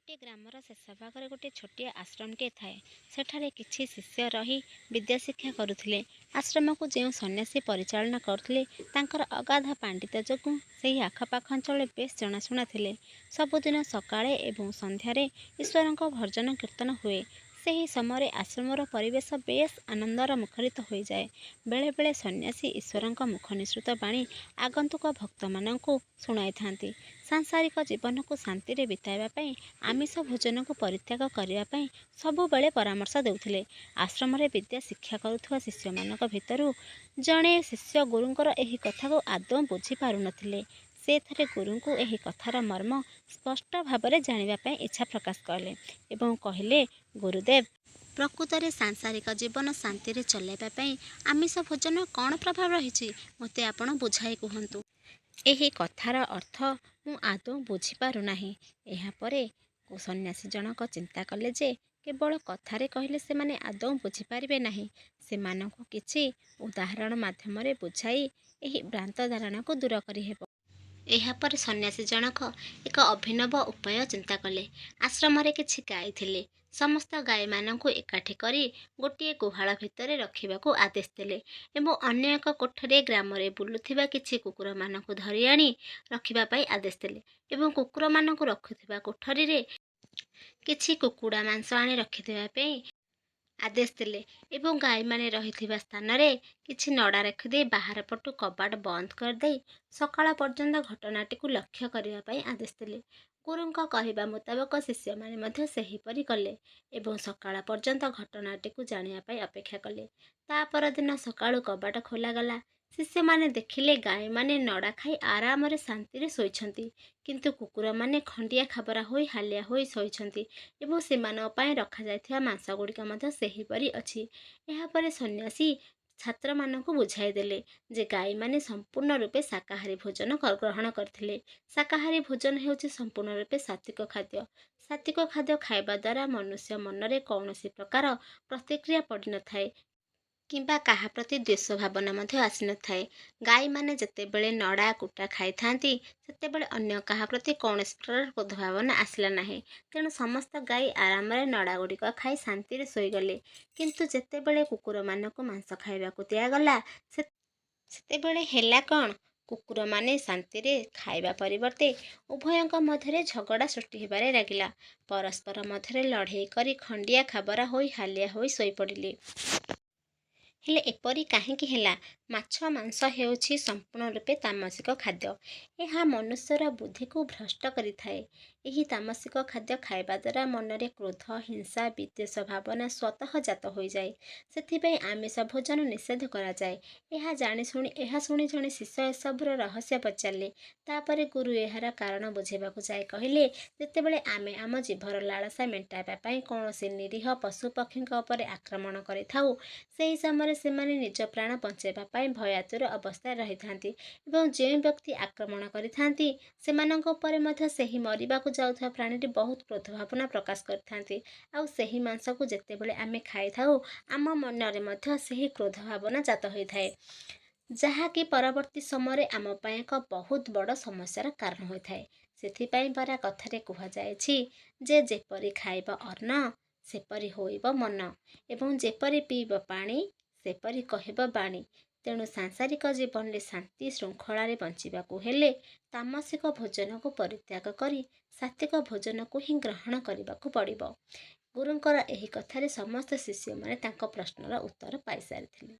ଗୋଟିଏ ଗ୍ରାମର ଶେଷ ଭାଗରେ ଗୋଟିଏ ଛୋଟିଆ ଆଶ୍ରମଟିଏ ଥାଏ। ସେଠାରେ କିଛି ଶିଷ୍ୟ ରହି ବିଦ୍ୟାଶିକ୍ଷା କରୁଥିଲେ। ଆଶ୍ରମକୁ ଯେଉଁ ସନ୍ନ୍ୟାସୀ ପରିଚାଳନା କରୁଥିଲେ, ତାଙ୍କର ଅଗାଧ ପାଣ୍ଡିତ୍ୟ ଯୋଗୁଁ ସେହି ଆଖପାଖ ଅଞ୍ଚଳରେ ବେଶ୍ ଜଣାଶୁଣା ଥିଲେ। ସବୁଦିନ ସକାଳେ ଏବଂ ସନ୍ଧ୍ୟାରେ ଈଶ୍ୱରଙ୍କ ଭଜନ କୀର୍ତ୍ତନ ହୁଏ। ସେହି ସମୟରେ ଆଶ୍ରମର ପରିବେଶ ବେଶ୍ ଆନନ୍ଦରେ ମୁଖରିତ ହୋଇଯାଏ। ବେଳେବେଳେ ସନ୍ନ୍ୟାସୀ ଈଶ୍ୱରଙ୍କ ମୁଖନିଃସୃତ ବାଣୀ ଆଗନ୍ତୁକ ଭକ୍ତମାନଙ୍କୁ ଶୁଣାଇଥାନ୍ତି। ସାଂସାରିକ ଜୀବନକୁ ଶାନ୍ତିରେ ବିତାଇବା ପାଇଁ ଆମିଷ ଭୋଜନକୁ ପରିତ୍ୟାଗ କରିବା ପାଇଁ ସବୁବେଳେ ପରାମର୍ଶ ଦେଉଥିଲେ। ଆଶ୍ରମରେ ବିଦ୍ୟା ଶିକ୍ଷା କରୁଥିବା ଶିଷ୍ୟମାନଙ୍କ ଭିତରୁ ଜଣେ ଶିଷ୍ୟ ଗୁରୁଙ୍କର ଏହି କଥାକୁ ଆଦୌ ବୁଝି ପାରୁନଥିଲେ। ସେ ଥରେ ଗୁରୁଙ୍କୁ ଏହି କଥାର ମର୍ମ ସ୍ପଷ୍ଟ ଭାବରେ ଜାଣିବା ପାଇଁ ଇଚ୍ଛା ପ୍ରକାଶ କଲେ ଏବଂ କହିଲେ, "ଗୁରୁଦେବ! ପ୍ରକୃତରେ ସାଂସାରିକ ଜୀବନ ଶାନ୍ତିରେ ଚଳାଇବା ପାଇଁ ଆମିଷ ଭୋଜନର କ'ଣ ପ୍ରଭାବ ରହିଛି, ମୋତେ ଆପଣ ବୁଝାଇ କୁହନ୍ତୁ। ଏହି କଥାର ଅର୍ଥ ମୁଁ ଆଦୌ ବୁଝିପାରୁନାହିଁ। " ଏହାପରେ ସନ୍ନ୍ୟାସୀ ଜଣକ ଚିନ୍ତା କଲେ ଯେ କେବଳ କଥାରେ କହିଲେ ସେମାନେ ଆଦୌ ବୁଝିପାରିବେ ନାହିଁ। ସେମାନଙ୍କୁ କିଛି ଉଦାହରଣ ମାଧ୍ୟମରେ ବୁଝାଇ ଏହି ଭ୍ରାନ୍ତ ଧାରଣାକୁ ଦୂର କରିହେବ। ଏହାପରେ ସନ୍ନ୍ୟାସୀ ଜଣକ ଏକ ଅଭିନବ ଉପାୟ ଚିନ୍ତା କଲେ। ଆଶ୍ରମରେ କିଛି ଗାଈ ଥିଲେ। ସମସ୍ତ ଗାଈମାନଙ୍କୁ ଏକାଠି କରି ଗୋଟିଏ ଗୁହାଳ ଭିତରେ ରଖିବାକୁ ଆଦେଶ ଦେଲେ ଏବଂ ଅନ୍ୟ ଏକ କୋଠରୀରେ ଗ୍ରାମରେ ବୁଲୁଥିବା କିଛି କୁକୁରମାନଙ୍କୁ ଧରି ଆଣି ରଖିବା ପାଇଁ ଆଦେଶ ଦେଲେ ଏବଂ କୁକୁରମାନଙ୍କୁ ରଖୁଥିବା କୋଠରୀରେ କିଛି କୁକୁଡ଼ା ମାଂସ ଆଣି ରଖିଦେବା ପାଇଁ ଆଦେଶ ଦେଲେ ଏବଂ ଗାଈମାନେ ରହିଥିବା ସ୍ଥାନରେ କିଛି ନଡ଼ା ରଖିଦେଇ ବାହାର ପଟୁ କବାଟ ବନ୍ଦ କରିଦେଇ ସକାଳ ପର୍ଯ୍ୟନ୍ତ ଘଟଣାଟିକୁ ଲକ୍ଷ୍ୟ କରିବା ପାଇଁ ଆଦେଶ ଦେଲେ। ଗୁରୁଙ୍କ କହିବା ମୁତାବକ ଶିଷ୍ୟମାନେ ମଧ୍ୟ ସେହିପରି କଲେ ଏବଂ ସକାଳ ପର୍ଯ୍ୟନ୍ତ ଘଟଣାଟିକୁ ଜାଣିବା ପାଇଁ ଅପେକ୍ଷା କଲେ। ତା' ପରଦିନ ସକାଳୁ କବାଟ ଖୋଲାଗଲା। ଶିଷ୍ୟମାନେ ଦେଖିଲେ, ଗାଈମାନେ ନଡ଼ା ଖାଇ ଆରାମରେ ଶାନ୍ତିରେ ଶୋଇଛନ୍ତି; କିନ୍ତୁ କୁକୁରମାନେ ଖଣ୍ଡିଆ ଖାବରା ହୋଇ ହାଲିଆ ହୋଇ ଶୋଇଛନ୍ତି ଏବଂ ସେମାନଙ୍କ ପାଇଁ ରଖାଯାଇଥିବା ମାଂସଗୁଡ଼ିକ ମଧ୍ୟ ସେହିପରି ଅଛି। ଏହାପରେ ସନ୍ନ୍ୟାସୀ ଛାତ୍ରମାନଙ୍କୁ ବୁଝାଇଦେଲେ ଯେ ଗାଈମାନେ ସମ୍ପୂର୍ଣ୍ଣ ରୂପେ ଶାକାହାରୀ ଭୋଜନ ଗ୍ରହଣ କରିଥିଲେ। ଶାକାହାରୀ ଭୋଜନ ହେଉଛି ସମ୍ପୂର୍ଣ୍ଣ ରୂପେ ସାତ୍ତ୍ୱିକ ଖାଦ୍ୟ। ସାତ୍ତ୍ୱିକ ଖାଦ୍ୟ ଖାଇବା ଦ୍ୱାରା ମନୁଷ୍ୟ ମନରେ କୌଣସି ପ୍ରକାର ପ୍ରତିକ୍ରିୟା ପଡ଼ିନଥାଏ କିମ୍ବା କାହା ପ୍ରତି ଦ୍ୱେଷ ଭାବନା ମଧ୍ୟ ଆସିନଥାଏ। ଗାଈମାନେ ଯେତେବେଳେ ନଡ଼ା କୁଟା ଖାଇଥାନ୍ତି, ସେତେବେଳେ ଅନ୍ୟ କାହା ପ୍ରତି କୌଣସି ପ୍ରକାର କ୍ରୋଧ ଭାବନା ଆସିଲା ନାହିଁ। ତେଣୁ ସମସ୍ତ ଗାଈ ଆରାମରେ ନଡ଼ାଗୁଡ଼ିକ ଖାଇ ଶାନ୍ତିରେ ଶୋଇଗଲେ। କିନ୍ତୁ ଯେତେବେଳେ କୁକୁରମାନଙ୍କୁ ମାଂସ ଖାଇବାକୁ ଦିଆଗଲା, ସେତେବେଳେ ହେଲା କ'ଣ? କୁକୁରମାନେ ଶାନ୍ତିରେ ଖାଇବା ପରିବର୍ତ୍ତେ ଉଭୟଙ୍କ ମଧ୍ୟରେ ଝଗଡ଼ା ସୃଷ୍ଟି ହେବାରେ ଲାଗିଲା। ପରସ୍ପର ମଧ୍ୟରେ ଲଢ଼େଇ କରି ଖଣ୍ଡିଆ ଖାବରା ହୋଇ ହାଲିଆ ହୋଇ ଶୋଇପଡ଼ିଲେ। ହେଲେ ଏପରି କାହିଁକି ହେଲା? ମାଛ ମାଂସ ହେଉଛି ସମ୍ପୂର୍ଣ୍ଣ ରୂପେ ତାମସିକ ଖାଦ୍ୟ। ଏହା ମନୁଷ୍ୟର ବୁଦ୍ଧିକୁ ଭ୍ରଷ୍ଟ କରିଥାଏ। ଏହି ତାମସିକ ଖାଦ୍ୟ ଖାଇବା ଦ୍ୱାରା ମନରେ କ୍ରୋଧ, ହିଂସା, ବିଦ୍ୱେଷ ଭାବନା ସ୍ୱତଃ ଜାତ ହୋଇଯାଏ। ସେଥିପାଇଁ ଆମିଷ ଭୋଜନ ନିଷେଧ କରାଯାଏ। ଏହା ଶୁଣି ଜଣେ ଶିଷ୍ୟ ଏସବୁର ରହସ୍ୟ ପଚାରିଲେ। ତା'ପରେ ଗୁରୁ ଏହାର କାରଣ ବୁଝାଇବାକୁ ଯାଇ କହିଲେ, ଯେତେବେଳେ ଆମେ ଆମ ଜିଭର ଲାଳସା ମେଣ୍ଟାଇବା ପାଇଁ କୌଣସି ନିରୀହ ପଶୁପକ୍ଷୀଙ୍କ ଉପରେ ଆକ୍ରମଣ କରିଥାଉ, ସେହି ସମୟରେ ସେମାନେ ନିଜ ପ୍ରାଣ ବଞ୍ଚାଇବା ପାଇଁ ଭୟାତୁର ଅବସ୍ଥାରେ ରହିଥାନ୍ତି ଏବଂ ଯେଉଁ ବ୍ୟକ୍ତି ଆକ୍ରମଣ କରିଥାନ୍ତି, ସେମାନଙ୍କ ଉପରେ ମଧ୍ୟ ସେହି ମରିବାକୁ ଯାଉଥିବା ପ୍ରାଣୀଟି ବହୁତ କ୍ରୋଧ ଭାବନା ପ୍ରକାଶ କରିଥାନ୍ତି। ଆଉ ସେହି ମାଂସକୁ ଯେତେବେଳେ ଆମେ ଖାଇଥାଉ, ଆମ ମନରେ ମଧ୍ୟ ସେହି କ୍ରୋଧ ଭାବନା ଜାତ ହୋଇଥାଏ, ଯାହାକି ପରବର୍ତ୍ତୀ ସମୟରେ ଆମ ପାଇଁ ଏକ ବହୁତ ବଡ଼ ସମସ୍ୟାର କାରଣ ହୋଇଥାଏ। ସେଥିପାଇଁ ପରା କଥାରେ କୁହାଯାଇଛି ଯେ ଯେପରି ଖାଇବ ଅନ୍ନ, ସେପରି ହୋଇବ ମନ ଏବଂ ଯେପରି ପିଇବ ପାଣି, ସେପରି କହିବ ବାଣୀ। ତେଣୁ ସାଂସାରିକ ଜୀବନରେ ଶାନ୍ତି ଶୃଙ୍ଖଳାରେ ବଞ୍ଚିବାକୁ ହେଲେ ତାମସିକ ଭୋଜନକୁ ପରିତ୍ୟାଗ କରି ସାତ୍ତ୍ୱିକ ଭୋଜନକୁ ହିଁ ଗ୍ରହଣ କରିବାକୁ ପଡ଼ିବ। ଗୁରୁଙ୍କର ଏହି କଥାରେ ସମସ୍ତ ଶିଷ୍ୟମାନେ ତାଙ୍କ ପ୍ରଶ୍ନର ଉତ୍ତର ପାଇସାରିଥିଲେ।